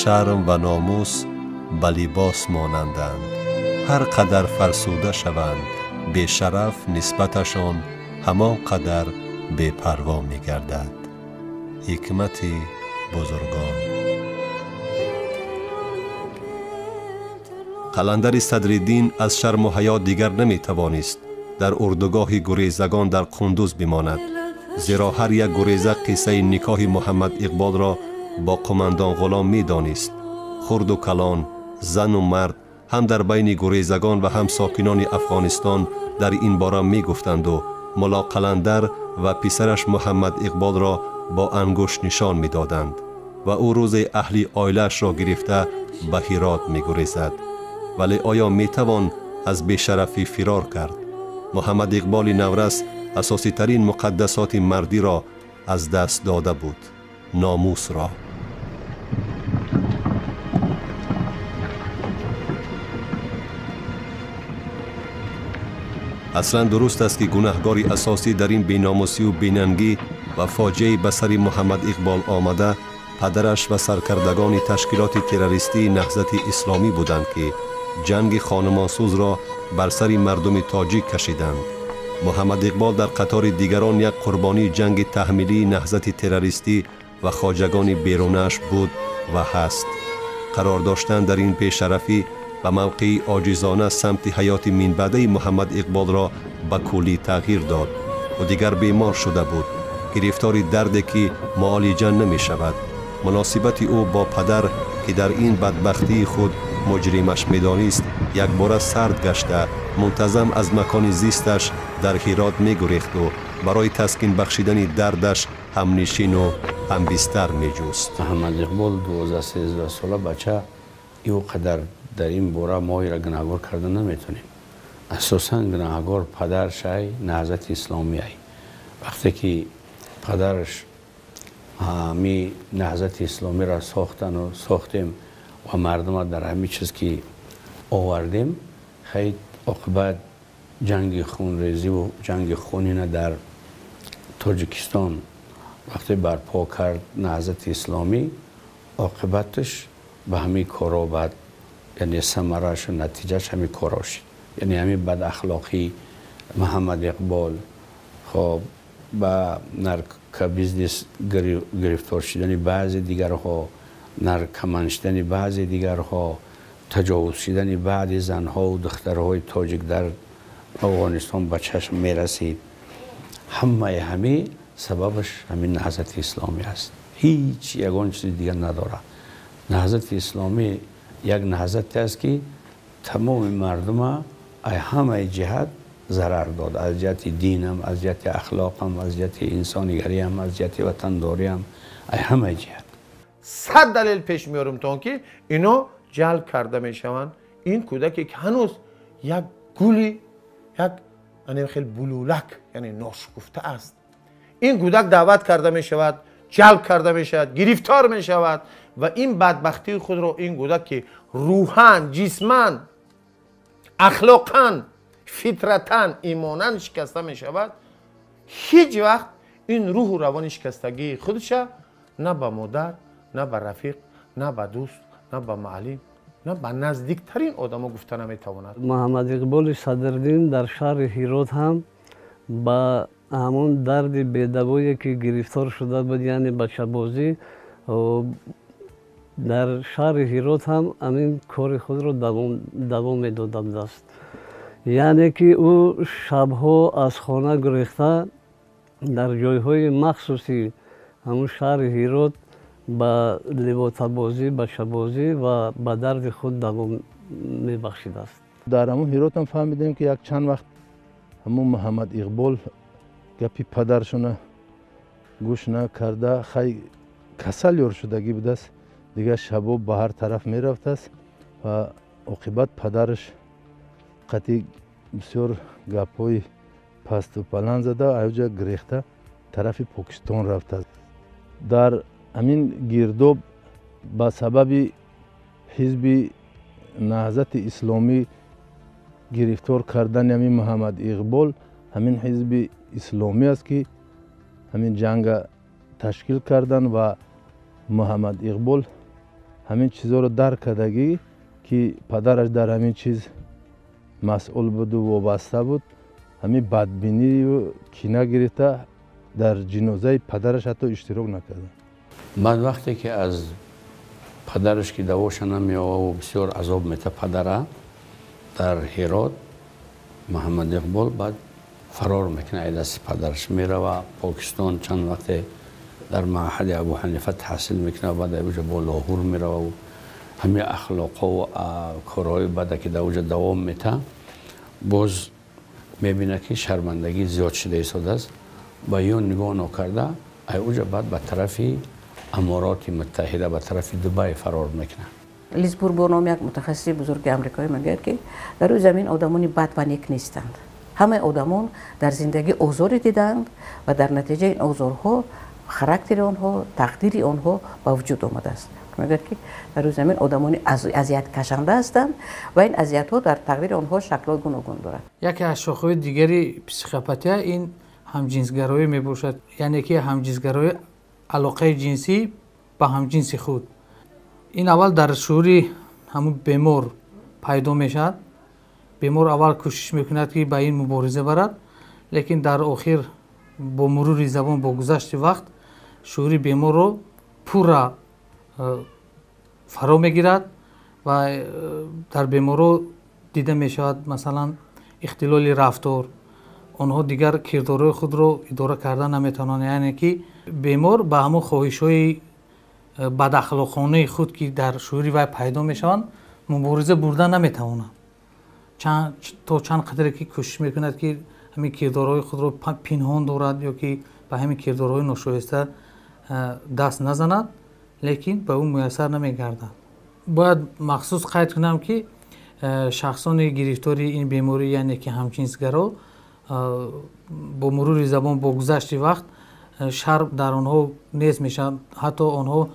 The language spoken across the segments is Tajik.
Шарм ва номус ба либос монанданд. Ҳар қадар фарсуда шаванд, бешараф нисбаташон ҳамон қадар бепарво мегардад. Ҳикмати бузургон. Қаландари Садриддин аз шарму ҳаё дигар наметавонист дар урдугоҳи гурезагон дар Қундуз бимонад, зеро ҳар як гуреза қиссаи никоҳи Муҳаммад Иқболро бо қумандон Ғулом медонист. Хурду калон, зану мард ҳам дар байни гурезагон ва ҳам сокинони Афғонистон дар ин бора мегуфтанду мулло Қаландар ва писараш Муҳаммад Иқболро бо ангушт нишон медоданд ва ӯ рӯзе аҳли оилаашро гирифта ба Ҳирот мегурезад. Вале оё метавон аз бешарафӣ фирор кард? Муҳаммад Иқболи наврас асоситарин муқаддасоти мардиро аз даст дода буд, номусро. Аслан дуруст аст, ки гунаҳгори асосӣ дар ин беномусию бенангӣ ва фоҷиаи ба сари Муҳаммад Иқбол омада падараш ва саркардагони ташкилоти террористии Наҳзати Исломӣ буданд, ки ҷанги хонумонсӯзро бар сари мардуми тоҷик кашиданд. Муҳаммад Иқбол дар қатори дигарон як қурбонии ҷанги таҳмилии наҳзати террористӣ ва хоҷагони берунааш буд ва ҳаст. Қарор доштан дар ин бешарафӣ ба мавқеи оҷизона самти ҳаёти минбаъдаи Муҳаммад Иқболро ба куллӣ тағйир дод. Ӯ дигар бемор шуда буд, гирифтори дарде ки муолиҷа намешавад. Муносибати ӯ бо падар, ки дар ин бадбахтии худ муҷримаш медонист, якбора сард гашта, мунтазам аз макони зисташ дар Ҳирот мегурехту барои таскин бахшидани дардаш ҳамнишину ҳамбистар меҷуст. Муҳаммад Иқбол 12-13 сола бача, ӯ қадар дар ин бора моҳиро гунаҳгор карда наметонем. Асосан гунаҳгор падаршай, Наҳзати Исломиай. Вақте ки падараш ҳами Наҳзати Исломиро сохтану сохтем ва мардума дар ҳамин чиз ки овардем, хай оқибат ҷанги хунрезиву ҷанги хунина дар Тоҷикистон вақте барпо кард Наҳзати Исломӣ, оқибаташ ба ҳамин коро бад, яъне самарашу натиҷааш ҳамин коро шуд. Яъне ҳамин бадахлоқӣ Муҳаммад Иқбол, хоб ба наркобизнес гирифтор шудани баъзе дигарҳо, наркоман шудани баъзе дигарҳо, таҷовуз шудани баъди занҳову духтарҳои тоҷик дар Афғонистон ба чашм мерасид. Ҳамаи ҳамин сабабаш ҳамин Наҳзати Исломӣ аст. Ҳеҷ ягон чизи дигар надорад. Наҳзати Исломӣ як наҳзате аст, ки тамоми мардума аз ҳамаи ҷиҳат зарар дод. Аз ҷиҳати динам, аз ҷиҳати ахлоқам, аз ҷиҳати инсонигариам, аз ҷиҳати ватандориам, аз ҳамаи ҷиҳат. 100 далел пеш меорем то он ки ино ҷалб карда мешаванд. Ин кӯдаке ки ҳанӯз як гули, як хел булулак, яъне ношукуфта аст, ин кӯдак даъват карда мешавад, ҷалб карда мешавад, гирифтор мешавад ва ин бадбахтии худро ин кӯдак ки рӯҳан, ҷисман, ахлоқан, фитратан, имонан шикаста мешавад, ҳеҷ вақт ин рӯҳу равони шикастагии худша на ба модар, на ба рафиқ, на ба дӯст, на ба муаллим, на ба наздиктарин одамо гуфта наметавонад. Муҳаммад Иқболи Садриддин дар шаҳри Ҳирот ҳам ба ҳамон дарди бедавое ки гирифтор шуда буд, яъне бачабозӣ, дар шаҳри Ҳирот ҳам ҳамин кори худро давом медодааст. Яъне ки ӯ шабҳо аз хона гурехта дар ҷойҳои махсуси ҳамон шаҳри Ҳирот ба ливотабозӣ, бачабозӣ ва ба дарди худ давом мебахшидааст. Дар ҳамон Ҳирот ҳам фаҳмидем, ки як чанд вақт ҳамон Муҳаммад Иқбол гапи падаршона гӯш накарда, хай касал ёр шудагӣ будааст, дигар шабо ба ҳар тараф мерафтааст ва оқибат падараш қатъи бисёр гапҳои пасту баланд зада, аёҷа гирехта тарафи Покистон рафтааст. Дар ҳамин гирдоб ба сабаби ҳизби Наҳзати Исломӣ гирифтор кардани ҳамин Муҳаммад Иқбол, ҳамин ҳизби исломӣ аст, ки ҳамин ҷанга ташкил кардан ва Муҳаммад Иқбол ҳамин чизҳоро дарк кардагӣ, ки падараш дар ҳамин чиз масъул буду вобаста буд, ҳамин бадбинию кина гирифта дар ҷинозаи падараш ҳатто иштирок накарда. Баъд вақте ки аз падараш ки давоша намеоваву бисёр азоб мета падара дар Ҳирот, Муҳаммад Иқбол баъд фарор мекунад аз дасти падараш, мерава Покистон, чанд вақте дар маъҳади Абу Ҳанифа таҳсил мекунад, баъд уҷа бо Лоҳур мерававу ҳамин ахлоқҳову корҳои бада ки дар уҷа давом мета, боз мебинад ки шармандагӣ зиёд шуда истодааст. Ба ё нигоҳ нокарда ай уҷа баъд ба тарафи Амороти Муттаҳида, ба тарафи Дубай фарор мекунад. Лиз Бурбо ном як мутахассиси бузурги амрикоӣ мегӯяд, ки дар рӯи замин одамони бад ва нек нестанд. Ҳамаи одамон дар зиндагӣ озоре дидаанд ва дар натиҷаи ин озорҳо характери онҳо, тақдири онҳо ба вуҷуд омадааст. Мегӯяд, ки дар рӯи замин одамони азияткашанда ҳастанд ва ин азиятҳо дар тақдири онҳо шаклҳои гуногун дорад. Яке аз шохҳои дигари психопатия ин ҳамҷинсгароӣ мебошад, яъне ки ҳамҷинсгароӣ алоқаи ҷинсӣ ба ҳамҷинси худ. Ин аввал дар шуури ҳамун бемор пайдо мешавад. Бемор аввал кӯшиш мекунад, ки ба ин мубориза барад, лекин дар охир бо мурури забон, бо гузашти вақт шуури беморро пурра фаро мегирад ва дар беморро дида мешавад, масалан, ихтилоли рафтор. Онҳо дигар кирдорҳои худро идора карда наметавонанд, яъне ки бемор ба ҳамон хоҳишҳои бадахлоқонаи худ, ки дар шуури вай пайдо мешаванд, мубориза бурда наметавонад. То чанд қадре ки кӯшиш мекунад, ки ҳамин кирдорҳои худро пинҳон дорад ё ки ба ҳамин кирдорҳои ношоиста даст назанад, лекин ба ӯ муяссар намегардад. Бояд махсус қайд кунам, ки шахсони гирифтори ин беморӣ, яъне ки ҳамҷинсгаро, бо мурури забон, бо гузашти вақт шарм дар онҳо нест мешавад. Ҳатто онҳо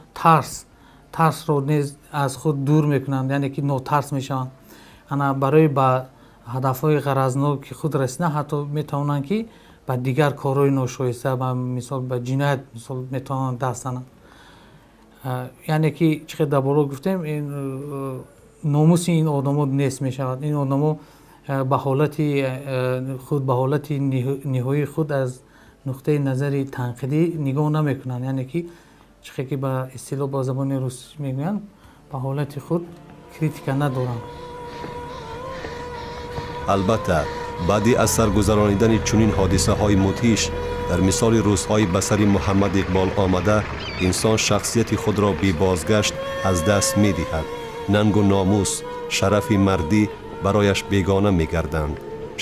тарсро нез аз худ дур мекунанд, яъне ки нотарс мешаванд. Ана барои ба ҳадафҳои ғаразноки худ расидан ҳатто метавонанд, ки ба дигар корҳои ношоиста, ба мисол ба ҷиноят мисол метавонанд даст зананд. Яъне ки чӣ қадр дар боло гуфтем, номуси ин одамо нест мешавад. Ин одамо ба ҳолати худ, ба ҳолати ниҳоии худ аз нуқтаи назари танқидӣ нигоҳ намекунанд, яъне ки чӣ қадр ки ба истилоҳ ба забони русӣ мегӯянд, ба ҳолати худ критика надоранд. Албатта, баъди аз саргузаронидани чунин ҳодисаҳои мудҳиш, дар мисоли рӯзҳои ба сари Муҳаммад Иқбол омада, инсон шахсияти худро бебозгашт аз даст медиҳад. Нангу номус, шарафи мардӣ барояш бегона мегарданд.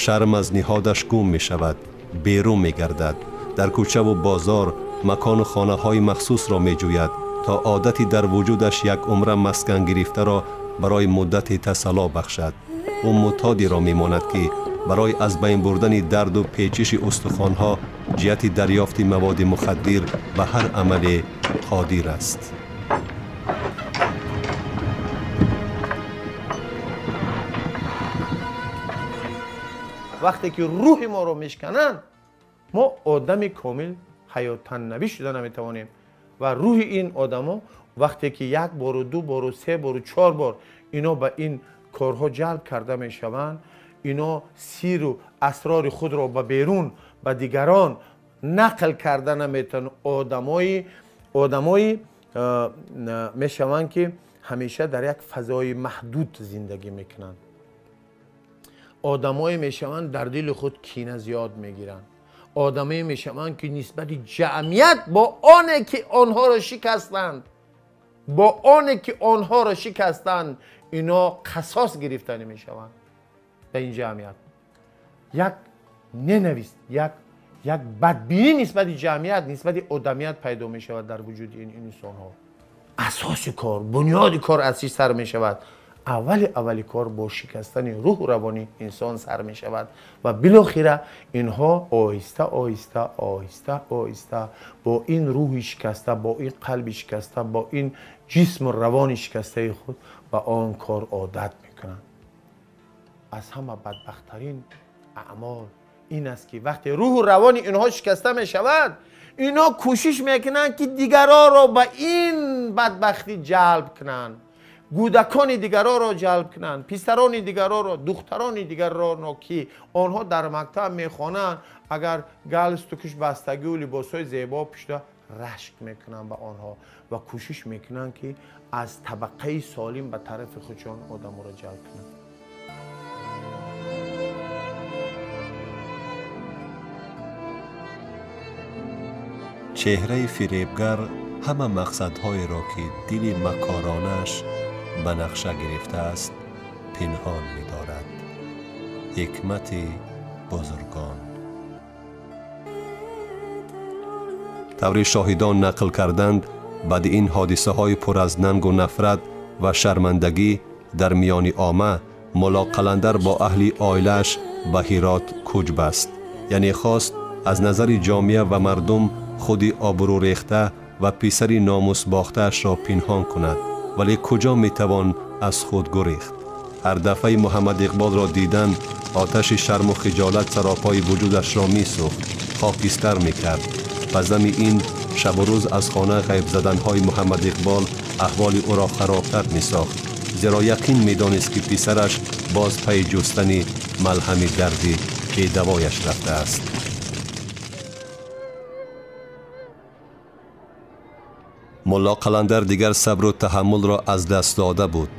Шарм аз ниҳодаш гум мешавад, берун мегардад. Дар кӯчаву бозор макону хонаҳои махсусро меҷӯяд, то одати дар вуҷудаш як умра маскан гирифтаро барои муддате тасалло бахшад. Ӯ муътодиро мемонад, ки барои аз байн бурдани дарду печиши устухонҳо ҷиҳати дарёфти маводи мухаддир ба ҳар амале қодир аст. Вақте ки рӯҳи моро мешкананд, мо одами комил ҳаёттаннавӣ шуда наметавонем. Ва рӯҳи ин одамо вақте ки як бору ду бору се бору чор бор ино ба ин корҳо ҷалб карда мешаванд, ино сиру асрори худро ба берун, ба дигарон нақл карда наметавонанд. Одамои мешаванд, ки ҳамеша дар як фазои маҳдуд зиндагӣ мекунанд. Одамое мешаванд, дар дили худ кина зиёд мегиранд. Одамое мешаванд, ки нисбати ҷамъият бо оне ки онҳоро шикастанд, бо оне ки онҳоро шикастанд, ино қасос гирифтанӣ мешаванд ба ин ҷамъият. Як ненавист, як бадбинӣ нисбати ҷамъият, нисбати одамият пайдо мешавад дар вуҷуди ин инсонҳо. Асоси кор, бунёди кор аз чӣ сар мешавад? Аввали кор бо шикастани рӯҳу равони инсон сар мешавад ва билохира инҳо оҳиста оҳиста оҳиста оҳиста бо ин рӯҳи шикаста, бо ин қалби шикаста, бо ин ҷисму равони шикастаи худ ба он кор одат мекунанд. Аз ҳама бадбахттарин аъмол Ин аст ки вақте рӯҳу равони инҳо шикаста мешавад, инҳо кӯшиш мекунанд ки дигаронро ба ин бадбахтӣ ҷалб кунанд, кӯдакони дигаронро ҷалб кунанд, писарони дигаронро, духтарони дигаронро, ки онҳо дар мактаб мехонанд, агар галстукаш бастагӣ ва либосҳои зебо пӯшида, рашк мекунанд ба онҳо ва кӯшиш мекунанд ки аз табақаи солим ба тарафи худшон одаморо ҷалб кунанд. Чеҳраи фиребгар ҳама мақсадҳоеро ки дили макоронаш ба нақша гирифтааст пинҳон медорад. Ҳикмати бузургон. Таври шоҳидон нақл карданд, баъди ин ҳодисаҳои пур аз нангу нафрат ва шармандагӣ дар миёни омма, Мулло Қаландар бо аҳли оилааш ба Ҳирот кӯч баст. Яъне хост аз назари ҷомеа ва мардум худи обрӯрехта ва писари номусбохтаашро пинҳон кунад, вале куҷо метавон аз худ гурехт? Ҳар дафъаи Муҳаммад Иқболро дидан, оташи шарму хиҷолат саропои вуҷудашро месӯхт, хокистар мекард. Ба зами ин шабу рӯз аз хона ғайб заданҳои Муҳаммад Иқбол аҳволи ӯро харобтар месохт, зеро яқин медонист ки писараш боз пайи ҷустани малҳами дарди бедавояш рафтааст. Мулло Қаландар дигар сабру таҳаммулро аз даст дода буд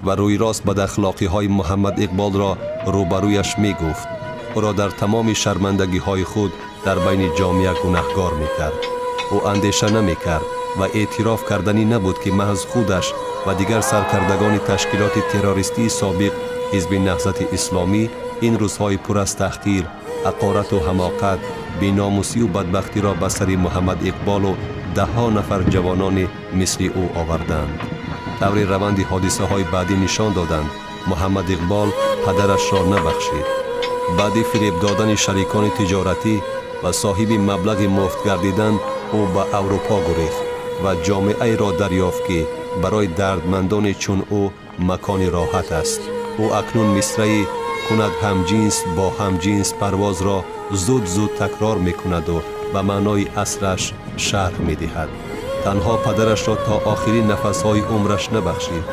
ва рӯйрост бадахлоқиҳои Муҳаммад Иқболро рӯбарӯяш мегуфт. Ӯро дар тамоми шармандагиҳои худ дар байни ҷомеа гунаҳгор мекард. Ӯ андеша намекард ва эътироф карданӣ набуд ки маҳз худаш ва дигар саркардагони ташкилоти террористии собиқ Ҳизби Наҳзати Исломӣ ин рӯзҳои пур аз таҳқир, ҳақорату ҳамоқат, беномусию бадбахтиро ба сари Муҳаммад Иқболу даҳҳо нафар ҷавонони мисли ӯ оварданд. Таври раванди ҳодисаҳои баъдӣ нишон доданд, Муҳаммад Иқбол падарашро набахшид. Баъди фиреб додани шарикони тиҷоратӣ ва соҳиби маблағи муфт гардидан, ӯ ба Аврупо гурехт ва ҷомеаеро дарёфт ки барои дардмандоне чун ӯ макони роҳат аст. Ӯ акнун мисраи кунад ҳамҷинс бо ҳамҷинс парвозро зуд-зуд такрор мекунаду ба маънои аслаш шарҳ медиҳад. Танҳо падарашро то охирин нафасҳои умраш набахшид,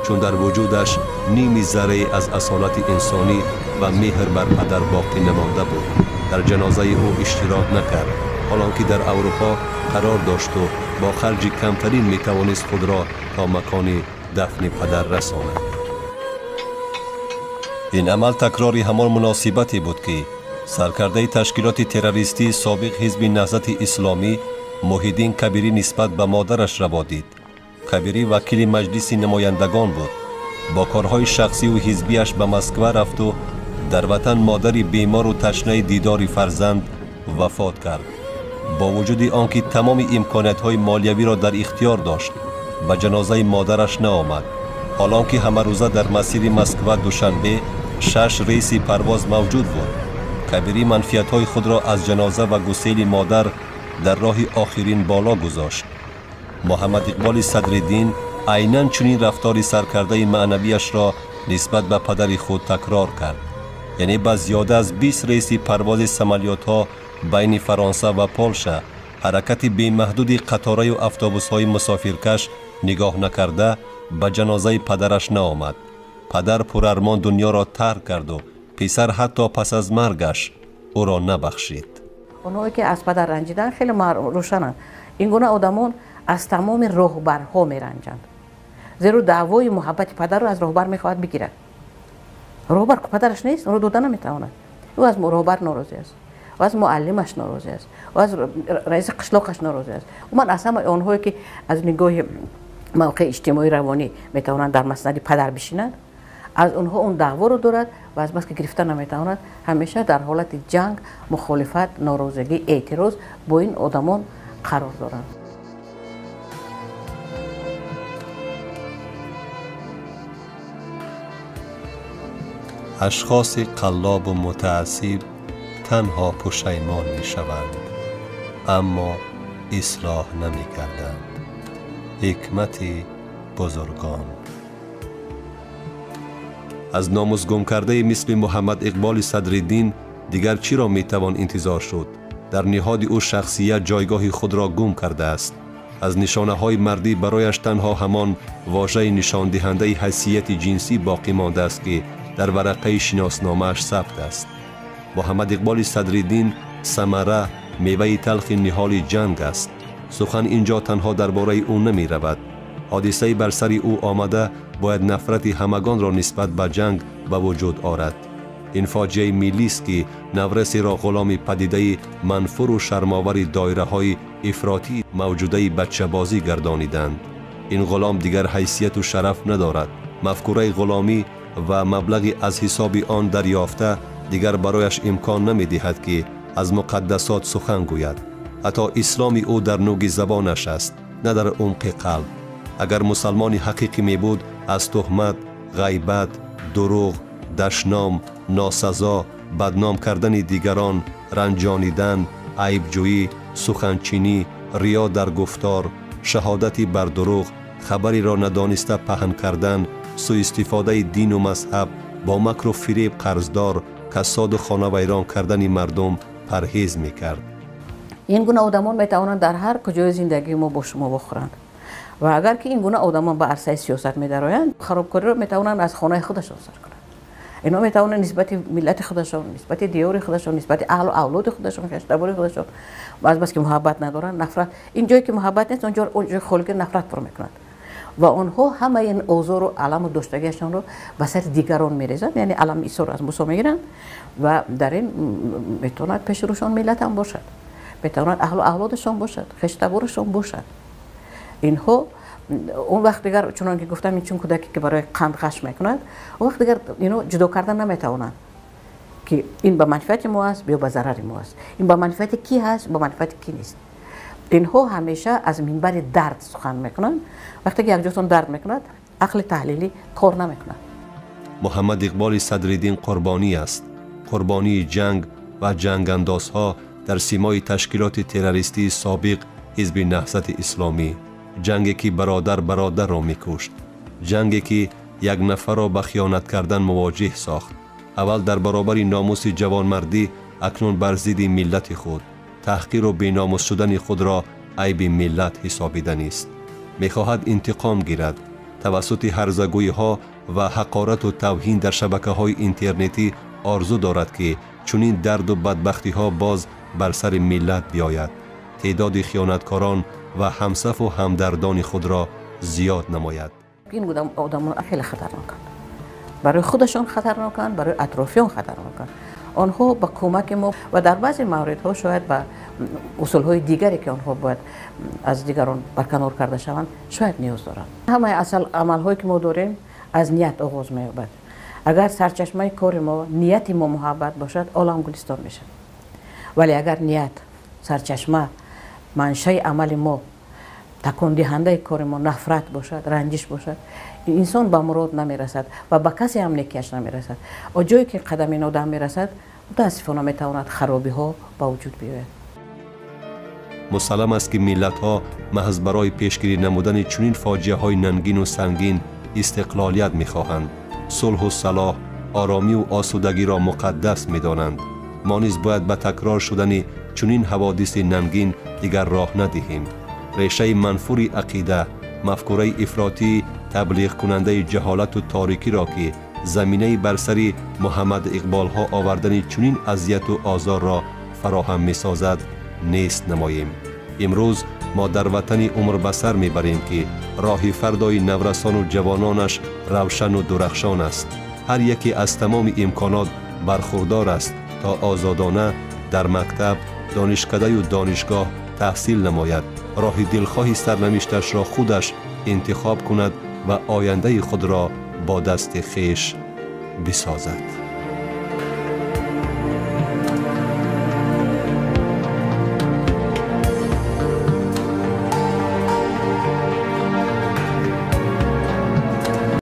чун дар вуҷудаш ними заррае аз асолати инсонӣ ва меҳр бар падар боқӣ намонда буд. Дар ҷанозаи ӯ иштирок накард, ҳолон ки дар Аврупо қарор дошту бо харҷи камтарин метавонист худро то макони дафни падар расонад. Ин амал такрори ҳамон муносибате буд ки саркардаи ташкилоти террористии собиқ Ҳизби Наҳзати Исломӣ Муҳиддин Кабирӣ нисбат ба модараш раво дид. Кабирӣ вакили маҷлиси намояндагон буд. Бо корҳои шахсиву ҳизбиаш ба Москва рафту дар ватан модари бемору ташнаи дидори фарзанд вафот кард. Бо вуҷуди он ки тамоми имкониятҳои молиявиро дар ихтиёр дошт, ба ҷанозаи модараш наомад. Ҳолон ки ҳамарӯза дар масири Москва Душанбе 6 рейси парвоз мавҷуд буд, Кабирӣ манфиатҳои худро аз ҷаноза ва гусели модар дар роҳи охирин боло гузошт. Муҳаммад Иқболи Садриддин айнан чунин рафтори саркардаи маънавияшро нисбат ба падари худ такрор кард. Яъне ба зиёда аз 20 рейси парвози самолётҳо байни Фаронса ва Полша, ҳаракати бемаҳдуди қатораю автобусҳои мусофиркаш нигоҳ накарда ба ҷанозаи падараш наомад. Падар пурармон дунёро тарк карду писар ҳатто пас аз маргаш ӯро набахшид. Онҳое ки аз падар ранҷиданд хеле рӯшананд. Ин гуна одамон аз тамоми роҳбарҳо меранҷанд, зеро даъвои муҳаббати падарро аз роҳбар мехоҳад бигирад. Роҳбар падараш нест, ӯро дода наметавонад. Ӯ аз роҳбар норозӣ аст, ӯ аз муаллимаш норозӣ аст, ӯ аз раиси қишлоқаш норозӣ аст. Умуман аз ҳамаи онҳое ки аз нигоҳи мавқеи иҷтимоӣ равонӣ метавонанд дар маснади падар бишинанд, аз онҳо он даъворо дорад ва аз бас ки гирифта наметавонад, ҳамеша дар ҳолати ҷанг, мухолифат, норозигӣ, эътироз бо ин одамон қарор доранд. Ашхоси қаллобу мутаассиб танҳо пушаймон мешаванд, аммо ислоҳ намекарданд. Ҳикмати бузургон. Аз номусгумкардаи мисли Муҳаммад Иқболи Садриддин Дигар чиро метавон интизор шуд? Дар ниҳоди ӯ шахсият ҷойгоҳи худро гум кардааст. Аз нишонаҳои мардӣ барояш танҳо ҳамон вожаи нишондиҳандаи ҳайсияти ҷинсӣ боқӣ мондааст, ки дар варақаи шиносномааш сабт аст. Муҳаммад Иқболи Садриддин самара, меваи талхи ниҳоли ҷанг аст. Сухан ин ҷо танҳо дар бораи ӯ намеравад. Ҳодисаи бар сари ӯ омада бояд нафрати ҳамагонро нисбат ба ҷанг ба вуҷуд орад. Ин фоҷиаи миллист, ки наврасеро ғуломи падидаи манфуру шармовари доираҳои ифротӣ мавҷудаи бачабозӣ гардониданд. Ин ғулом дигар ҳайсияту шараф надорад. Мафкураи ғуломӣ ва маблағи аз ҳисоби он дарёфта дигар барояш имкон намедиҳад, ки аз муқаддасот сухан гӯяд. Ҳатто исломи ӯ дар нуги забонаш аст, на дар умқи қалб. Агар мусалмони ҳақиқӣ мебуд, аз туҳмат, ғайбат, дурӯғ, дашном, носазо, бадном кардани дигарон, ранҷонидан, айбҷӯӣ, суханчинӣ, риё дар гуфтор, шаҳодати бар дурӯғ, хабареро надониста паҳн кардан, сӯистифодаи дину мазҳаб, бо макру фиреб қарздор, касоду хонавайрон кардани мардум парҳез мекард. Ин гуна одамон метавонанд дар ҳар куҷои зиндагии мо бо шумо вохӯранд. Ва агар ки ин гуна одамон ба арсаи сиёсат медароянд, харобкориро метавонанд аз хонаи худашон сар кунанд. Инҳо метавонанд нисбати миллати худашон, нисбати диёри худашон, нисбати аҳлу авлоди худашон, хештабори худашон, аз бас ки муҳаббат надоранд, нафрат. Ин ҷое ки муҳаббат нест, он ҷои холигӣ нафрат пур мекунанд. Ва онҳо ҳамаи ин озору аламу доштагиашонро ба сари дигарон мерезанд, яъне алами исорро аз Мусо мегиранд ва дар ин метавонад пеши рӯшон миллат ҳам бошад, метавонад аҳлу авлодашон бошад, хештаборашон бошад. Инҳо он вақт дигар, чунон ки гуфтам, ин чун кӯдаке ки барои қанд ғаш мекунад, он вақт дигар ино ҷудо кардан наметавонанд, ки ин ба манфиати мо аст ё ба зарари мо аст, ин ба манфиати ки ҳаст, ба манфиати ки нест. Инҳо ҳамеша аз минбари дард сухан мекунанд. Вақте ки якҷотон дард мекунад, ақли таҳлилӣ кор намекунад. Муҳаммад Иқболи Садриддин қурбонӣ аст. Қурбонии ҷанг ва ҷангандозҳо дар симои ташкилоти террористии собиқ ҳизби Наҳзати Исломӣ. Ҷанге ки бародар бародарро мекушт, ҷанге ки як нафарро ба хиёнат кардан мувоҷиҳ сохт. Аввал дар баробари номуси ҷавонмардӣ, акнун бар зидди миллати худ. Таҳқиру беномус шудани худро айби миллат ҳисобиданист. Мехоҳад интиқом гирад. Тавассути ҳарзагӯиҳо ва ҳақорату тавҳин дар шабакаҳои интернетӣ орзу дорад, ки чунин дарду бадбахтиҳо боз бар сари миллат биёяд. Теъдоди хиёнаткорон ва ҳамсафу ҳамдардони худро зиёд намояд. Ин одамон хеле хатарноканд. Барои худашон хатарноканд, барои атрофиён хатарноканд. Онҳо ба кӯмаки мо ва дар баъзе мавридҳо шояд ба усулҳои дигаре, ки онҳо бояд аз дигарон барканор карда шаванд, шояд ниёз доранд. Ҳамаи асал амалҳое ки мо дорем аз ният оғоз меёбад. Агар сарчашмаи кори мо, нияти мо муҳаббат бошад, олам гулистон мешавад. Вале агар ният, сарчашма, маншаи амали мо, такондиҳандаи кори мо нафрат бошад, ранҷиш бошад, инсон ба мурод намерасад ва ба касе ҳам некиаш намерасад. О ҷое ки қадами ин одам мерасад, мутаассифона метавонад харобиҳо ба вуҷуд биёяд. Мусаллам аст, ки миллатҳо маҳз барои пешгирӣ намудани чунин фоҷиаҳои нангину сангин истиқлолият мехоҳанд. Сулҳу салоҳ, оромию осудагиро муқаддас медонанд. Мо низ бояд ба такрор шудани чунин ҳаводиси нангин дигар роҳ надиҳем. Решаи манфури ақида, мафкураи ифротӣ таблиғкунандаи ҷаҳолату торикиро, ки заминаи бар сари Муҳаммад Иқболҳо овардани чунин азияту озорро фароҳам месозад, нест намоем. Имрӯз мо дар ватани умр ба сар мебарем, ки роҳи фардои наврасону ҷавононаш равшану дурахшон аст. Ҳар яке аз тамоми имконот бархурдор аст, то озодона дар мактаб, донишкадаю донишгоҳ таҳсил намояд, роҳи дилхоҳи сарнавишташро худаш интихоб кунад ва ояндаи худро бо дасти хеш бисозад.